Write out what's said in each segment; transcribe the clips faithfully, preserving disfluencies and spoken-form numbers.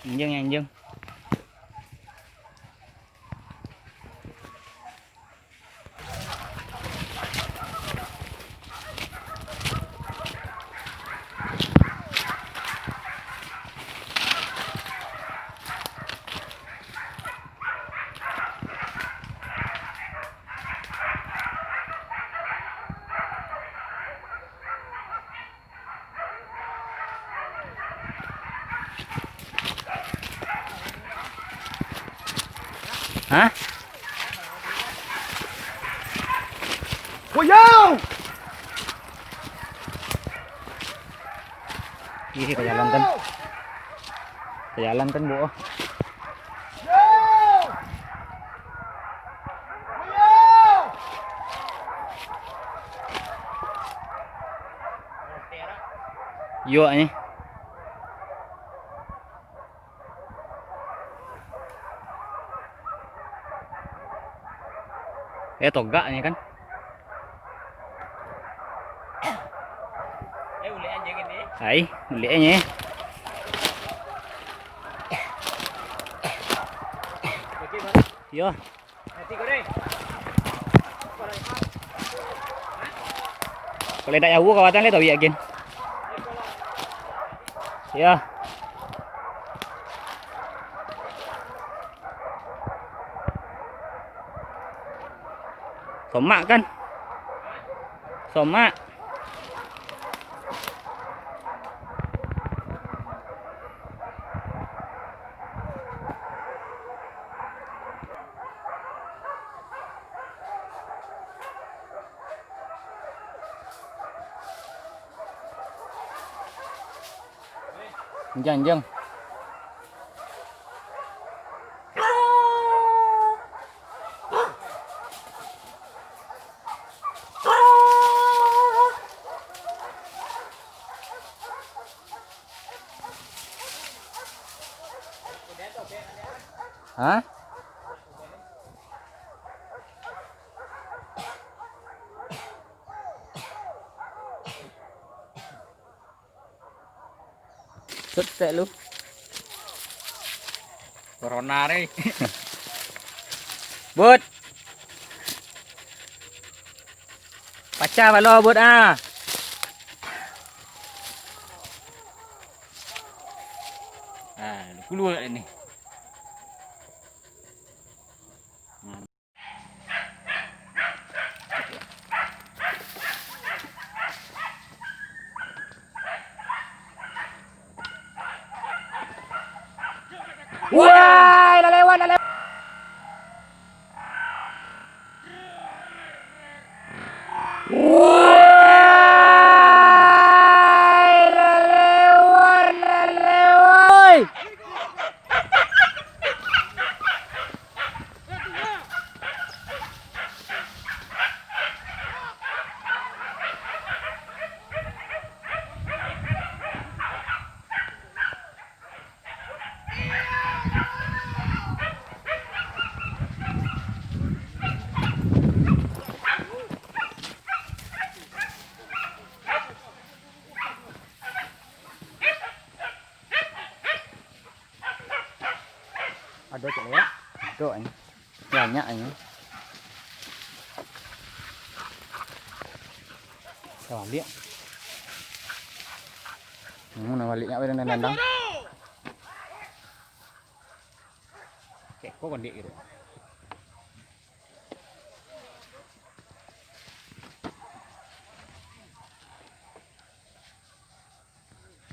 Anjing, anjing. Hah? Ih, kajalan kan. Kajalan kan, Bu. Yo, ni. Eh, togak ni kan. Eh, ulek anjing ini. Ai, ulek ni. Yo. Kalau dak jauah kawasan le tau, yakin. Yo. Somak kan? Somak. Jang, jang. Hah? Sut, tek lu. Corona re. But. Pacah balo, But, ah. Ah, lu keluar ni. Wai, lah lewat, lah lewat. Wai, lah lewat, lah lewat. Ado cek lewat. Ado ni. Banyak ni. Kita balik. Hmm, nak balik nak dandang. Cek kok kondek gitu.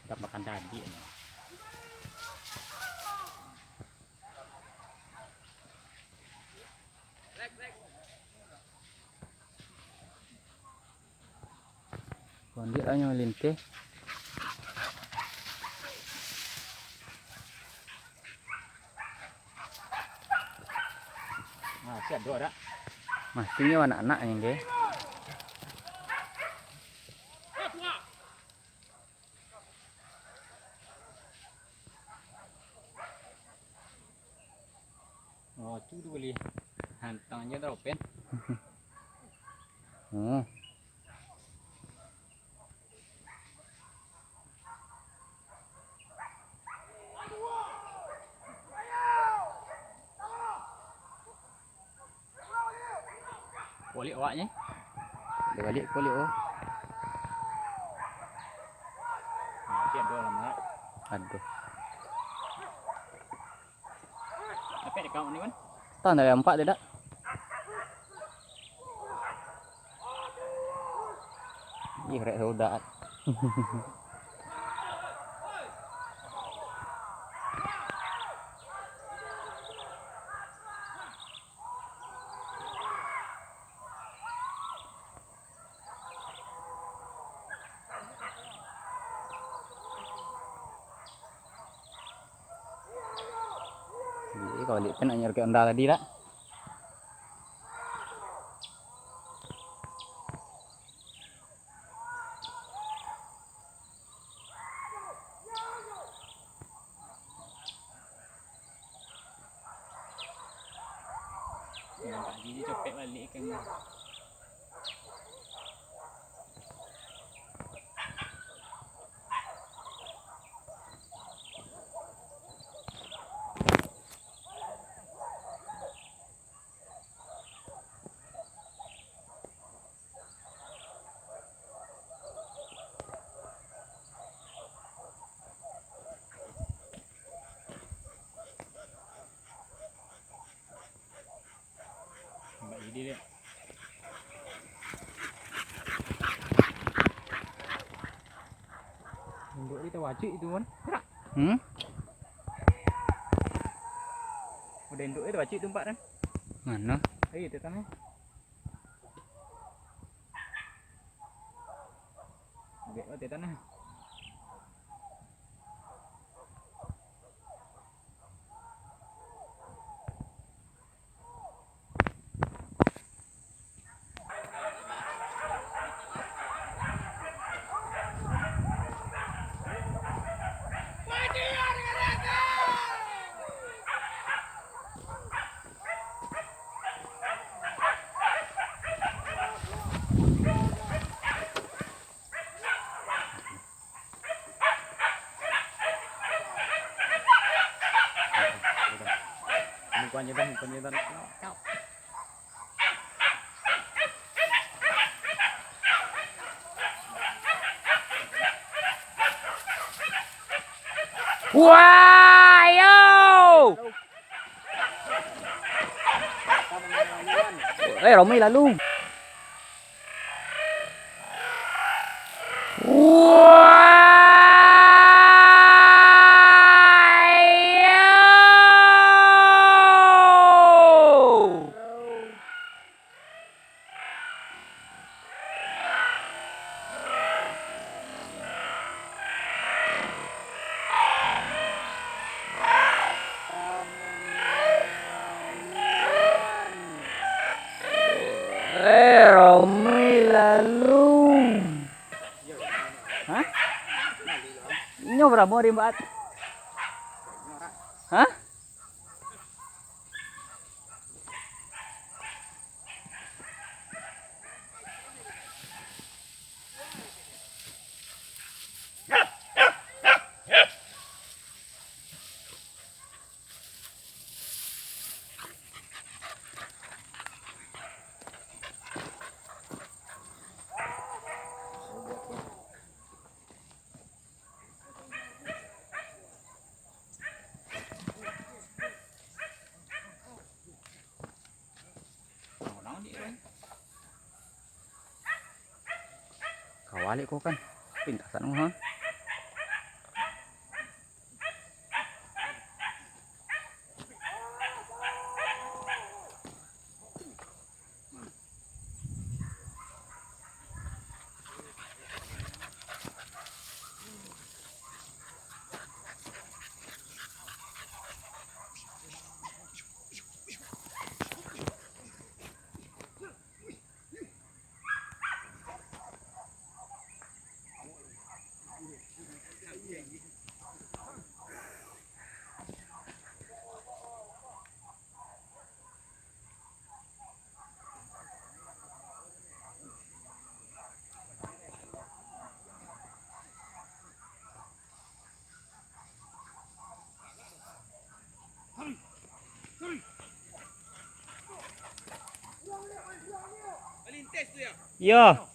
Tetap makan tadi. Ondiak lah nyo linteh. Nah, siap doh dak? Masih nyo anak-anak yang ke. Oh, tu, tu boleh. Hantang je tau, Pen. Hmm. Kulik awaknyo. Dia balik kulik, oh. Nah, dia ada lah, Mat. Aduh. Apa yang kau ni, Man? Tahu dari empat dia dak? Ih, rek sodak. Jadi, kalau lihat kan, hanya pakai onda tadi, tak? Nampak gigi copek balik kan. Nampak ide dia. Induak dia tawajik itu, kan? Gerak. Hmm? Udah induak dia tawajik tu, empat, kan? Mana? Eh, itu tanah. Dek, oh, itu tanah. Wah, yo! Eh, Romi lalu. Eh, Romi lalu. Hah? Inyo baramo rimbat? Hah? Kawalik ko kan, pintasan ha. Yo.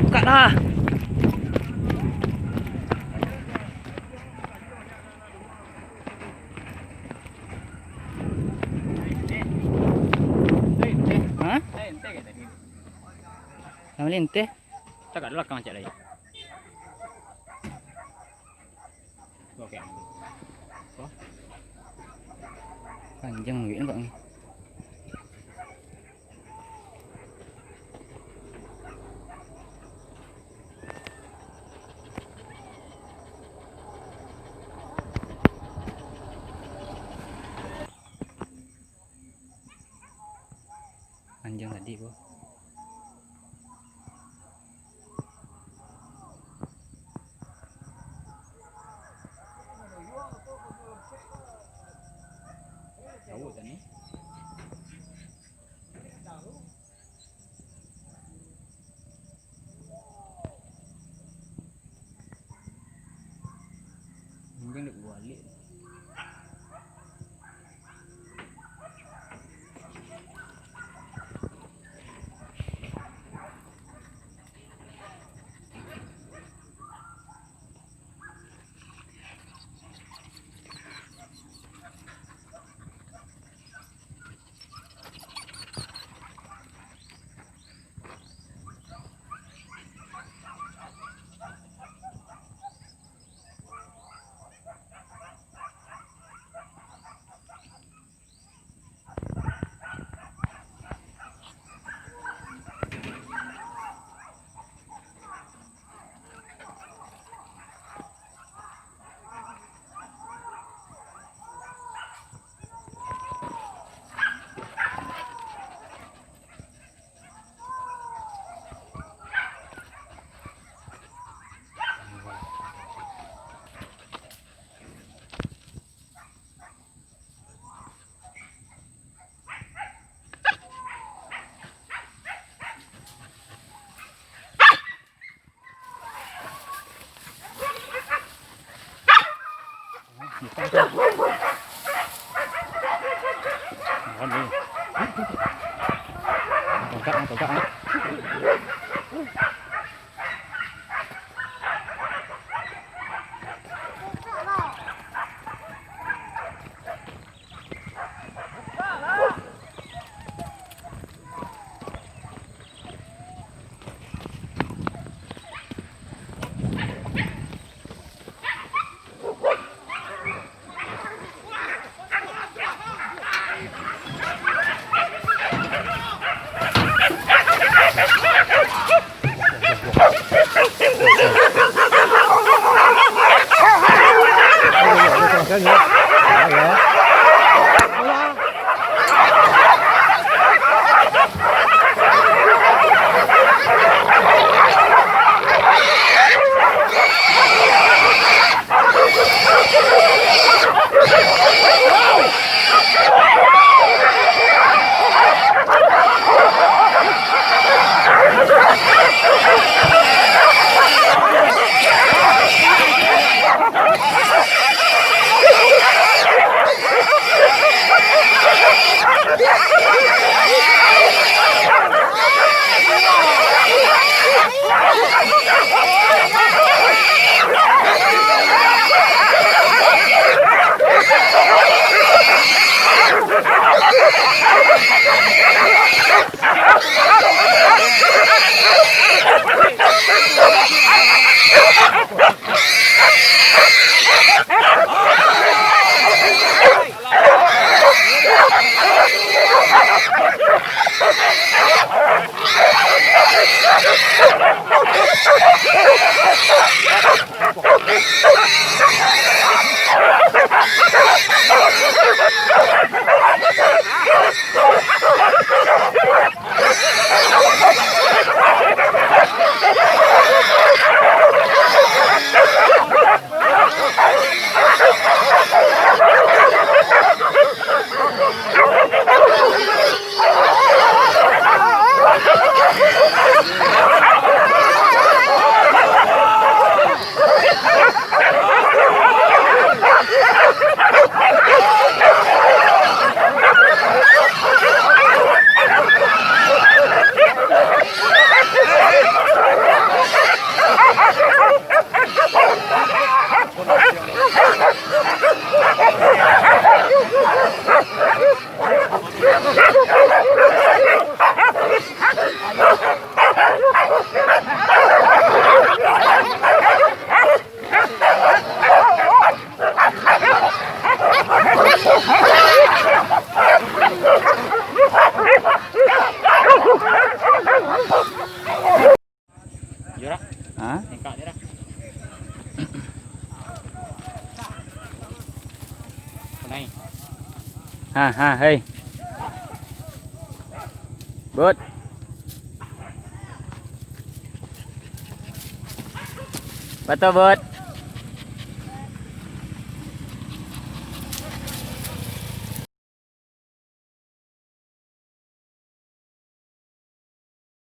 Bukaklah. Hah? Yang melinteh? Tak ada lakang cak lai. Oke. Wah. Panjang duit nampak ni. Anjing tadi, bro. Tahu tadi. Mungkin dek balik. Togak, togak, ah. Yo, Ra. Hah? Nengkak ni, Ra. Naik. Ha, ha, hei. Bot. Batua, Bot.